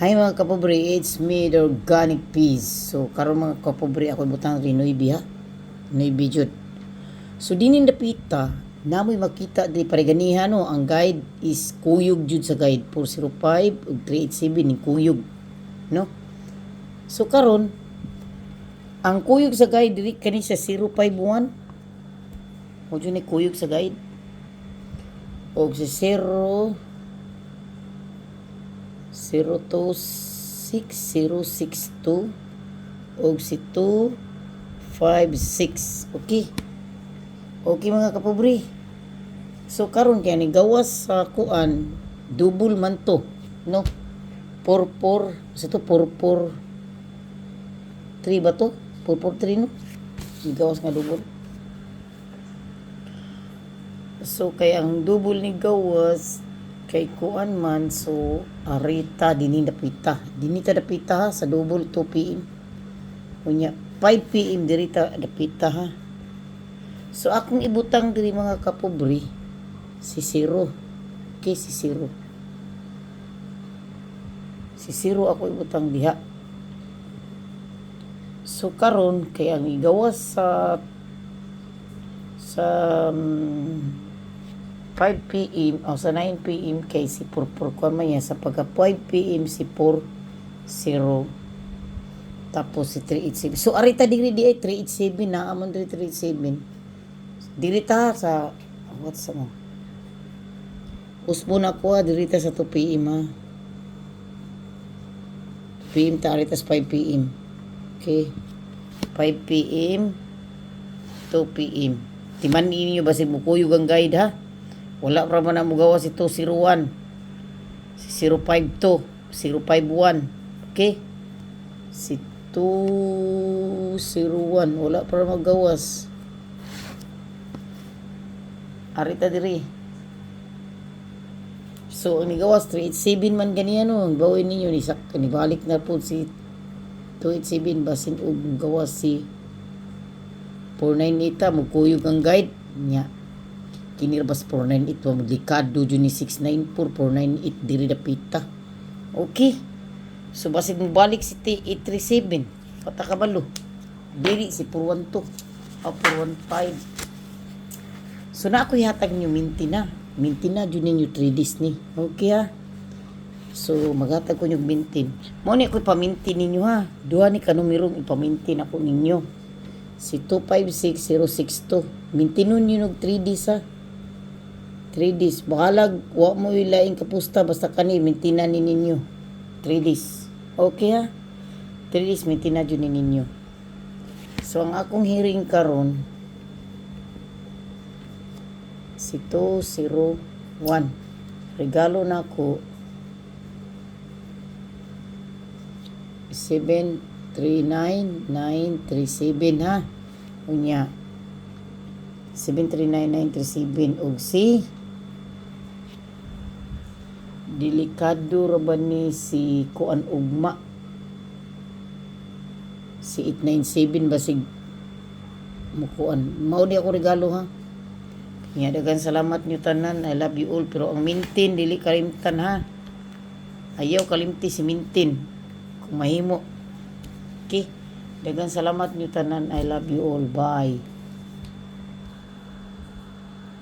Hi, mga kapobre, it's me, the Organic Peace. So, karon, mga kapobre, ako butang rin nuibi ha. Nuibi jud. So, dinin dapita, namoy makita di pareganiha, no, ang guide is kuyog jud sa guide 405 ug 387 ning kuyog, no? So karon, ang kuyog sa guide diri kani sa 051 mo jud ni kuyog sa guide og si 0 026062 og si 256. Okay, mga kapobre. So karon kay ni gawas sa kuan, double man to, no? 44 sa to, 44 3 ba to? 443, no? Ni gawas nga double. So kay ang double ni gawas kay kuan man, so arita dinhi dapita. Dinhi ta dapita ha, sa double, 2 p.m. Unya 5 p.m. diri ta dapita ha. So akong ibutang diri, mga kapobre, si 0. Okay, si 0. Si 0 ako ibutang diha. So karon kay ang igawas sa 5 p.m. o sa 9 p.m. kay si 44 kuan man yan. Sa pagka 5 p.m. si 4 0, tapos si 387. So arita diri di ay 387 na amon diri, 387 diri ta sa what's mo usbo na ko diri ta sa 2 p.m. ha. 2 p.m. ta, arita sa 5 p.m. Okay, 5 p.m., 2 p.m. Timan ninyo, basig mukuyog ang guide ha. Wala pa man na mugawa si 201, si 052, 051. Okay, si 201 wala pa magawas. Arita diri. So ang nigawas 387 man ganiya, no? Ang bawin ninyo ni sak nibalik na po si 287, basin og gawas si 498 ta, mugkuyog ang guide nya. Kini ra bas 498 wa maglikado jud ni 694 498 diri dapita. Okay, so basig mobalik si T837, pata kabalo diri si 412 o 415. So na ako ihatag niyo, minti na, minti na jud ninyo 3 days ni. Okay ha. So maghatag ko niyo mintin. Mo ni ako ipamintin ninyo ha. Duha ni ka numerong ipamintin ako ninyo, si 256062. Mintinon niyo og 3 days ha. 3 days. Bahalag wa mo ilaing kapusta, basta kani mintinan ni ninyo 3 days. Okay ha. 3 days, mintina jud ni ninyo. So ang akong hearing karon si 201. Regalo na ako 739937 ha. Unya 739937 og si delikado ra ba ni si kuan ugma, si 897, basig mukuan. Mao ni ako regalo ha. Nga daghang salamat niyo tanan. I love you all. Pero ang mintin, dili kalimtan ha. Ayaw kalimti si mintin. Kung mahimo. Okay. Daghang salamat niyo tanan. I love you all. Bye.